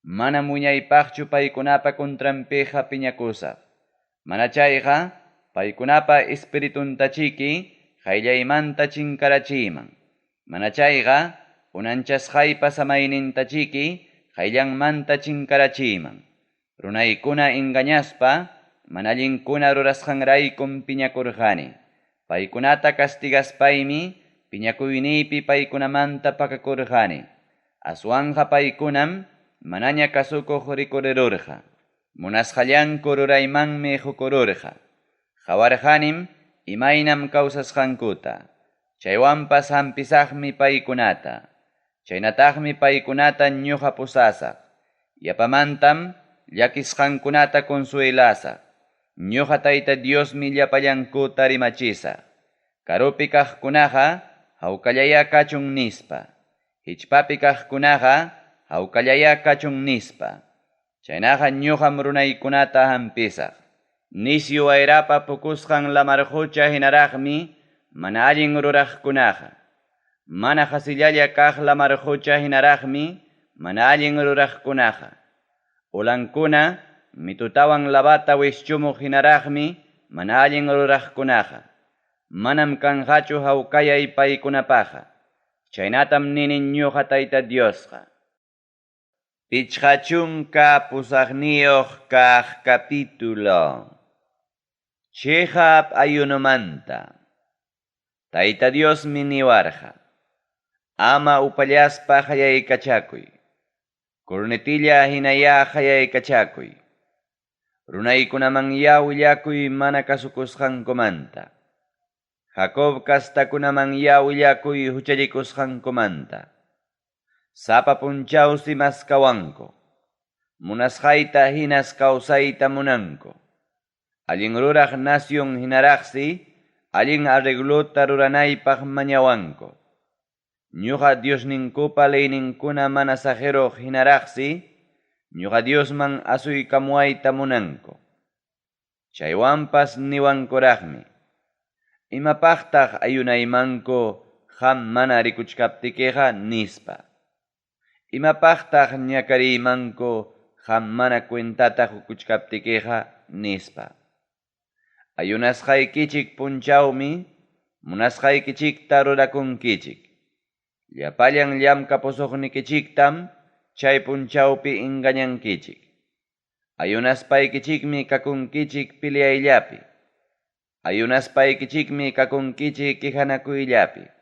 Manam wiñaypaqchu paykunapa contranpiqa piñakusaq. Mana chayqa paykunapa espirituntachiki qayllaymanta chinkarachiyman. Mana chayqa unanchasqaypa samaynintachiki qayllanmanta chinkarachiyman. Runaykuna engañaspa mana allinkuna rurasqanraykum piñakurqani. Paykunata castigaspaymi piñakuyniypi paykunamanta pakakurqani. Aswanqa paykunam manaña kasukuq rikurirurqa. Munasqallanku ruraymanmi qukururqa. Qawarqanim imaynam kawsasqankuta. Chaywanpas hampisaqmi paykunata. Chaynataqmi paykunata ñuqa pusasaq. Yapamantam llakisqankunata consuelasaq. Ñuqa Tayta Diosmi llapallankuta rimachisaq. Karupi kaqkunaqa hawkallaya kachun nispa. Hichpapi kaqkunaqa hawkallaya kachun nispa. Chaynaqa ñuqam runaykunata hampisaq. Nisyu wayrapa pukusqan lamar qucha hinaraqmi mana allin ruraqkunaqa. Mana qasillalla kaq lamar qucha hinaraqmi mana allin ruraqkunaqa. Ulankuna mitutawan lavata wischumuq hinaraqmi mana allin ruraqkunaqa. Manam kanqachu hawkayay paykunapaqa. Chaynatam nini ñuqa Tayta Diosqa. 58 kaq capítulo. Cheqap ayunomanta. Tayta Diosmi niwarqa: Ama upallaspa qayaykachakuy. Cornetilla hinayá qayaykachakuy. Runaykunamanyá willakuy mana kasukusqankumanta. Jacob castakunamanyá willakuy huchallikusqankumanta. Sapa punchawsi maskawanku. Munasqayta hinas kawsayta munanku. Allin ruraq nacion hinaraqsi allin arreglota ruranaypaq mañawanku. Ñuqa Diosninkupa leyninkuna mana saqeruq hinaraqsi ñuqa Diosman asuykamuwayta munanku. Chaywanpas niwankuraqmi: Imapaqtaq ayunaymanku qam mana rikuchkaptikiqa? nispa. Imapaqtaq ñakariymanku qam mana cuentata qokuchkaptikiqa? nispa. Ayunasqaykichik punchawmi munasqaykichikta rurakunkichik. Llapallan llamkapusuqnikichiktam chay punchawpi engañankichik. Ayunaspaykichikmi kakunkichik peleayllapi. Ayunaspaykichikmi kakunkichik quejanakuyllapi.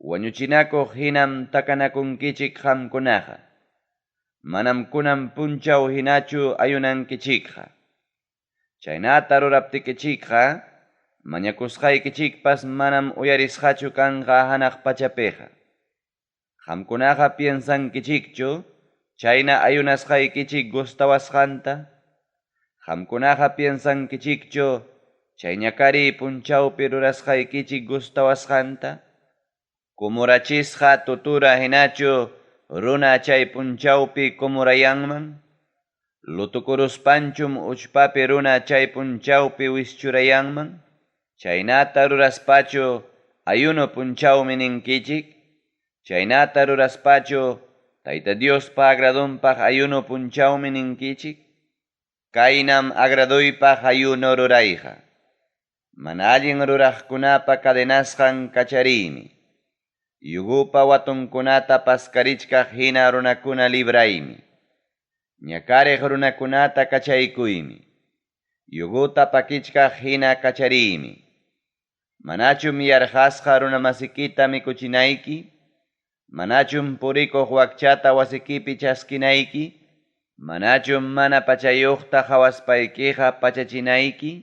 Wañuchinakuq hinam takanakunkichik qamkunaqa. Manam kunan punchaw hinachu ayunankichikqa. Chaynata ruraptikichikqa, mañakusqaykichikpas manam uyarisqachu kanqa hanaq pachapiqa. Qamkunaqa piensankichikchu chayna ayunasqaykichik gustawasqanta? Qamkunaqa piensankichikchu chay ñakariy punchawpi rurasqaykichik gustawasqanta? Kumurachisqa tutura hinachu runa chay punchawpi kumurayanman? Lutukuruspanchum uchpapi runa chay punchawpi wischurayanman? Chaynata ruraspachu ayuno punchawmi ninkichik? Chaynata ruraspachu Tayta Diospa agradonpaq ayuno punchawmi ninkichik? Kaynam agradoypaq ayuno rurayqa. Mana allin ruraqkunapa cadenasqan kachariymi. Yugupa watunkunata paskarichkaq hina runakuna libraymi. Ñakariq runakunata kachaykuymi. Yuguta pakichkaq hina kachariymi. Manachum yarqasqa runamasikita mikuchinayki? Manachum purikuq wakchata wasikipi chaskinayki? Manachum mana pachayuqta qawaspaykiqa pachachinayki?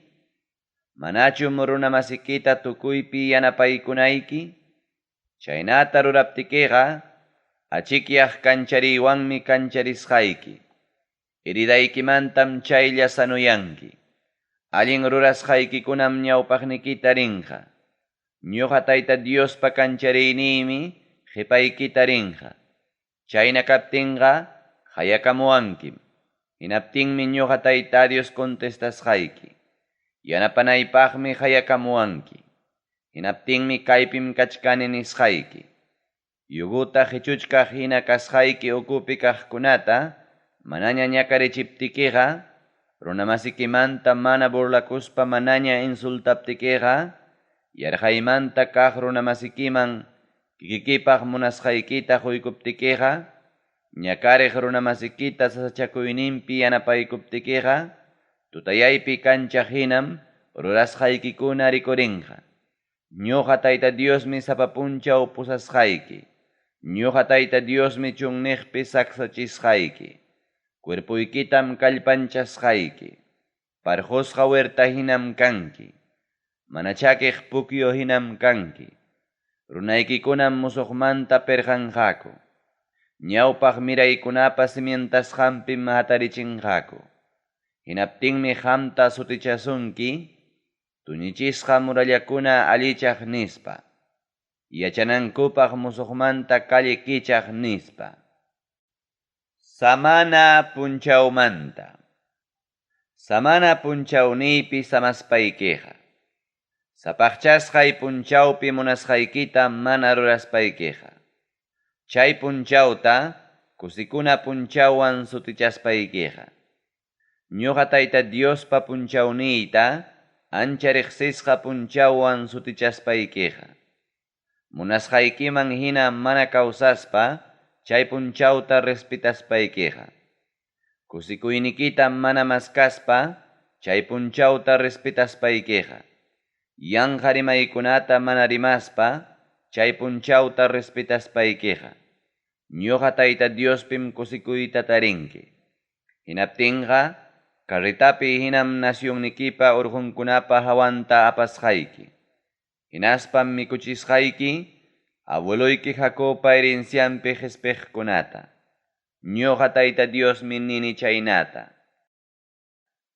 Manachum runamasikita tukuypi yanapaykunayki? Chaynata ruraptikiqa, achikyaq kanchariywanmi kancharisqayki. Heridaykimantam chaylla sanuyanki. Allin rurasqaykikunam ñawpaqnikita rinqa. Ñuqa Tayta Diospa kanchariyniymi qepaykita rinqa. Chayna kaptinqa qayakamuwankim. Hinaptinmi ñuqa Tayta Dios contestasqayki. Yanapanaypaqmi qayakamuwanki. Hinaptinmi kaypim kachkani nisqayki. Yuguta qechuchkaq hina kasqayki ukupi kaqkunata manaña ñakarichiptikiqa, runamasikimanta mana burlakuspa manaña insultaptikiqa, yarqaymanta kaq runamasikiman kikikipaq munasqaykita quykuptikiqa, ñakariq runamasikita sasachakuyninpi yanapaykuptikiqa, tutayaypi kanchaq hinam rurasqaykikuna rikurinqa. Ñuqa Tayta Diosmi sapa punchaw pusasqayki. Ñuqa Tayta Diosmi chunniqpi saksachisqayki. Cuerpoykitam kallpanchasqayki. Parqosqa huerta hinam kanki. Mana chakiq pukyu hinam kanki. Runaykikunam musuqmanta perqanqaku. Ñawpaq miraykunapa cimientasqanpim hatarichinqaku. Hinaptinmi qamta sutichasunki, tuñichisqa murallakuna allichaq nispa. Yachanankupaq musuqmanta calle kichaq nispa. Samana punchawmanta. Samana punchawniypi samaspaykiqa. Sapaqchasqay punchawpi munasqaykita mana ruraspaykiqa. Chay punchawta kusikuna punchawwan sutichaspaykiqa. Ñuqa Tayta Diospa punchawniyta ancha riqsisqa punchawwan sutichaspaykiqa. Munasqaykiman hina mana kawsaspa chay punchawta respetaspaykiqa. Kusikuynikita mana maskaspa chay punchawta respetaspaykiqa. Yanqa rimaykunata mana rimaspa chay punchawta respetaspaykiqa. Ñuqa Tayta Diospim kusikuyta tarinki. Hinaptinqa, carretapi hinam nacionnikipa urqunkunapa hawanta apasqayki. Hinaspam mikuchisqayki abueloyki Jacobpa herencianpi qespiqkunata. Ñuqa Tayta Diosmi nini chaynata.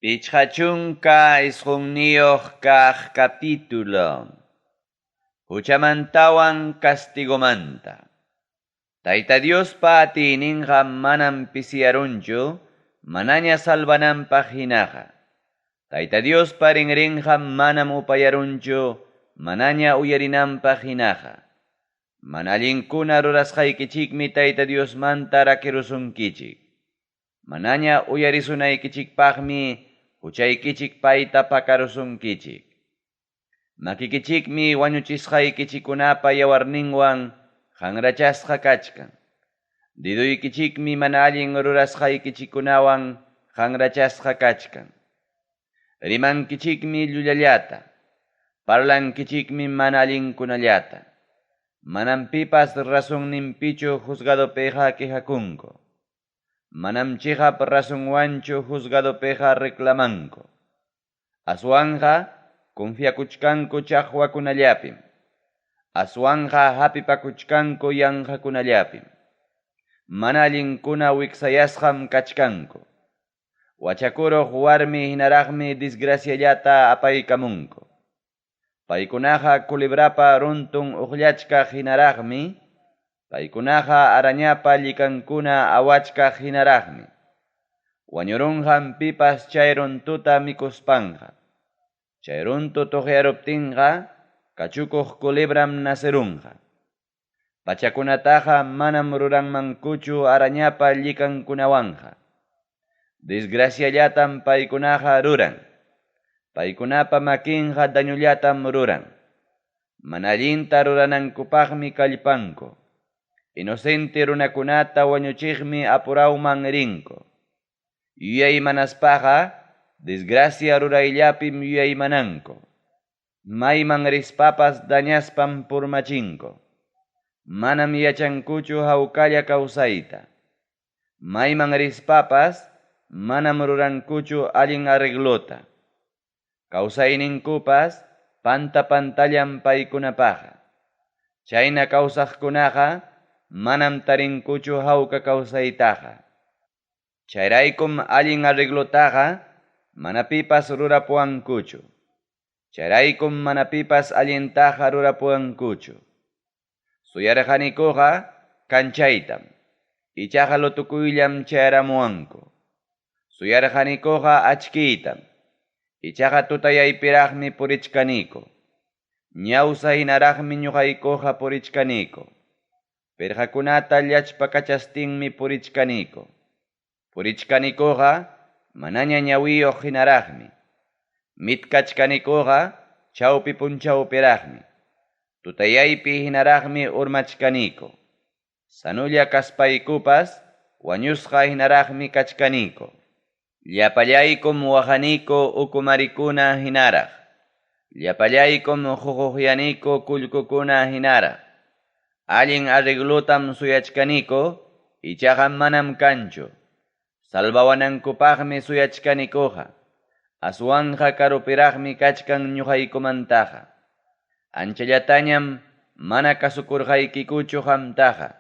59 kaq capítulo. Huchamantawan castigomanta. Tayta Diospa atiyninqa manam pisiyarunchu, manaña salvananpaq hinaqa. Tayta Diospa rinrinqa manam upayarunchu, manaña uyarinanpaq hinaqa. Mana allinkuna rurasqaykichikmi Tayta Diosmanta rakirusunkichik. Manaña uyarisunaykichikpaqmi huchaykichik payta pakarusunkichik. Makikichikmi wañuchisqaykichikkunapa yawarninwan qanrachasqa kachkan. Diduykichikmi mana allin rurasqaykichikkunawan qanrachasqa kachkan. Rimankichikmi llullallata, parlankichikmi mana allinkunallata. Manam pipas razonninpichu juzgadopiqa quejakunku. Manam chiqap razonwanchu juzgadopiqa reclamanku. Aswanqa confiakuchkanku chaqwakunallapim. Aswanqa hapipakuchkanku yanqakunallapim. Mana allinkuna wiksayasqam kachkanku. Wachakuruq warmi hinaraqmi desgraciallata apaykamunku. Paykunaqa culebrapa runtun uqllachkaq hinaraqmi, paykunaqa arañapa llikankuna awachkaq hinaraqmi. Wañurunqam pipas chay runtuta mikuspanqa. Chay runtu tuqyaruptinqa, kachukuq culebram nacerunqa. Pachakunataqa manam ruranmankuchu arañapa llikankunawanqa. Desgraciallatam paykunaqa ruran. Paykunapa makinqa dañullatam ruran. Mana allinta ruranankupaqmi kallpanku. Inocente runakunata wañuchiqmi apurawman rinku. Yuyaymanaspaqa desgracia rurayllapim yuyaymananku. Mayman rispapas dañaspam purmachinku. Manam yachankuchu hawkalla kawsayta. Mayman rispapas manam rurankuchu allin arreglota. Kawsayninkupas panta pantallam paykunapaqa. Chayna kawsaqkunaqa manam tarinkuchu hawka kawsaytaqa. Chayraykum allin arreglotaqa mana pipas rurapuwankuchu. Chayraykum mana pipas allintaqa rurapuwankuchu. Suyarqanikuqa kanchaytam, ichaqa lutukuyllam chayaramuwanku. Suyarqanikuqa achkiytam, ichaqa tutayaypiraqmi purichkaniku. Ñawsa hinaraqmi ñuqaykuqa purichkaniku. Pirqakunata llachpakachastinmi purichkaniku. Purichkanikuqa manaña ñawiyuq hinaraqmi. Mitkachkanikuqa chawpi punchawpiraqmi. Tutayaypi hinaraqmi urmachkaniku. Sanulla kaspaykupas wañusqa hinaraqmi kachkaniku. Llapallaykum waqaniku ukumarikuna hinaraq. Llapallaykum ququqyaniku kullkukuna hinaraq. Allin arreglotam suyachkaniku, ichaqa manam kanchu. Salvawanankupaqmi suyachkanikuqa. Aswanqa karupiraqmi kachkan ñuqaykumantaqa. Anchallatañam mana kasukurqaykikuchu qamtaqa.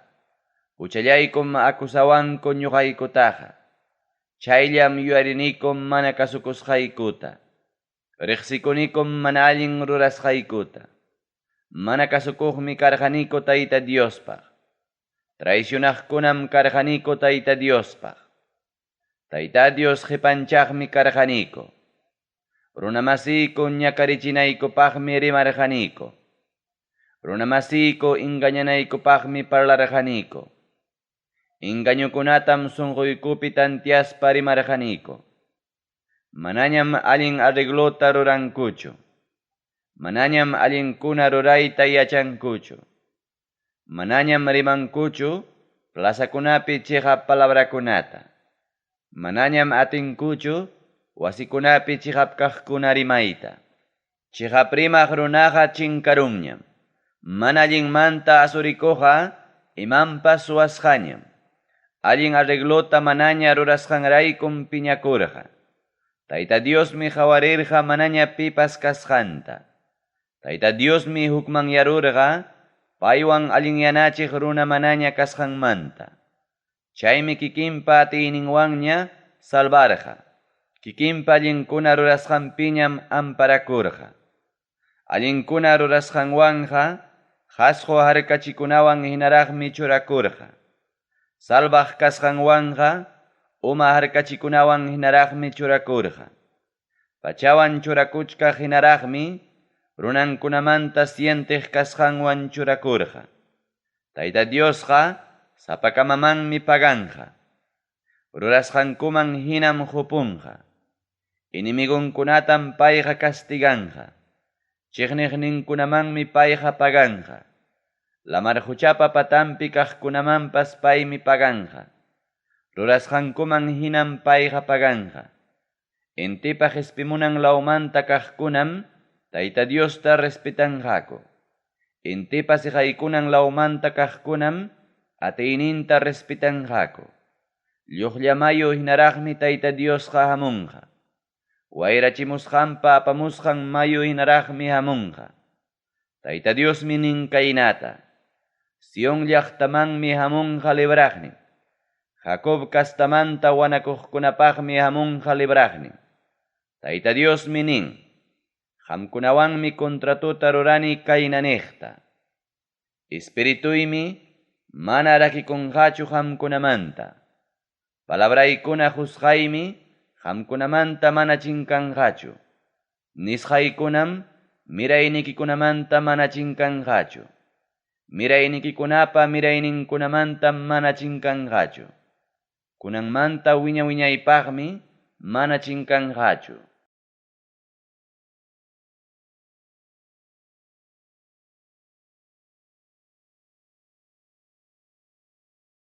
Huchallaykum akusawanku ñuqaykutaqa. Chayllam yuyarinikum mana kasukusqaykuta. Riqsikunikum mana allin rurasqaykuta. Mana kasukuqmi karqaniku Tayta Diospaq. Traicionaqkunam karqaniku Tayta Diospaq. Tayta Dios qipanchaqmi karqaniku. Runamasiyku ñakarichinaykupaqmi rimarqaniku. Runamasiyku engañanaykupaqmi parlarqaniku. Engañukunatam sunquykupi tantiaspa rimarqaniku. Manañam allin arreglota rurankuchu. Manañam allinkuna rurayta yachankuchu. Manañam rimankuchu plazakunapi cheqap palabrakunata. Manañam atinkuchu wasikunapi cheqap kaqkuna rimayta. Cheqap rimaq runaqa chinkarunñam. Mana allinmanta asurikuqqa imanpas suwasqañam. Allin arreglota manaña rurasqanraykum piñakurqa. Tayta Diosmi qawarirqa manaña pipas kasqanta. Tayta Diosmi hukmanyarurqa paywan allinyanachiq runa manaña kasqanmanta. Chaymi kikinpa atiyninwanña salvarqa. Kikinpa allinkuna rurasqanpiñam amparakurqa. Allinkuna rurasqanwanqa qasqu harkachikunawan hinaraqmi churakurqa. Salvaq kasqanwanqa uma harkachikunawan hinaraqmi churakurqa. Pachawan churakuchkaq hinaraqmi runankunamanta sientiq kasqanwan churakurqa. Tayta Diosqa sapakamamanmi paganqa. Rurasqankuman hinam qupunqa. Enemigonkunatam payqa castiganqa. Chiqniqninkunamanmi payqa paganqa. Lamar quchapa patanpi kaqkunamanpas paymi paganqa. Rurasqankuman hinam payqa paganqa. Intipa qispimunan lawmanta kaqkunam Tayta Diosta respetanqaku. Intipa siqaykunan lawmanta kaqkunam atiyninta respetanqaku. Lluqlla mayu hinaraqmi Tayta Diosqa hamunqa. Wayrachimusqanpa apamusqan mayu hinaraqmi hamunqa. Tayta Diosmi nin kaynata. Sion llaqtamanmi hamunqa libraqnin. Jacob kastamanta wanakuqkunapaqmi hamunqa libraqnin. Tayta Diosmi nin. Qamkunawanmi contratota rurani kayna niqta. Espirituymi mana rakikunqachu qamkunamanta. Palabraykuna qusqaymi qamkunamanta mana chinkanqachu. Nisqaykunam miraynikikunamanta mana chinkanqachu. Miraynikikunapa mirayninkunamanta mana chinkanqachu. Kunanmanta wiña wiñaypaqmi mana chinkanqachu.